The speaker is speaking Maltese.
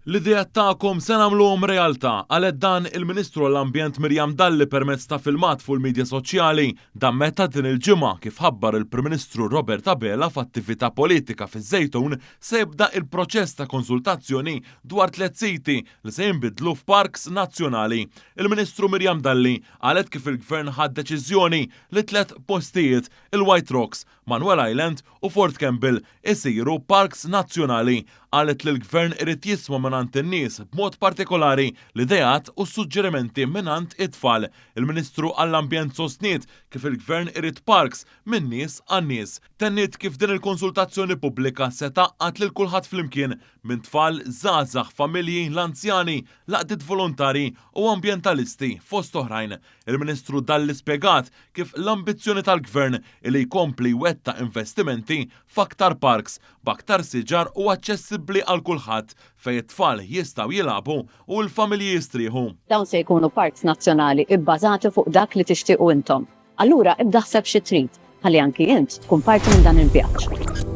L-ideat tagħkom se nagħmluhom realtà, qalet dan il-Ministru għall-Ambjent Miriam Dalli permezz ta' filmat fuq il-midja soċjali. Dan meta din il-ġimgħa, kif ħabbar il-Prim Ministru Robert Abela f'attività politika fiż-Żejtun, se jibda il-proċess ta' konsultazzjoni dwar tliet siti li se jinbidlu f'parks nazzjonali. Il-Ministru Miriam Dalli qalet kif il-Gvern ħa d-deċiżjoni li tliet postijiet, il-White Rocks, Manuel Island u Fort Campbell isiru parks nazzjonali. Qalet li l-Gvern irid jisma' mingħand in-nies, b'mod partikolari l-ideat u s-suġġerimenti mingħand it-tfal. Il-Ministru għall-Ambjent sostniet kif il-Gvern irid parks min-nies għan-nies. Tenniet kif din il-konsultazzjoni pubblika se tgħaqqad lil kulħadd flimkien, minn tfal, żgħażagħ, familji, l-anzjani, l-għaqdiet volontarji u ambjentalisti, fost oħrajn. Il-Ministru Dalli spjegat kif l-ambizzjoni tal-Gvern hi li jkompli jwettaq investimenti f'aktar parks, b'aktar siġar u aċċessibbli għal kulħadd, fejn it-tfal jistgħu jilagħbu u l-familji jistrieħu. Dawn se jkunu parks nazzjonali bbażati fuq dak li tixtiequ intom. Allura ibda aħseb xi trid, ħalli anki int tkun parti minn dan il-vjaġġ.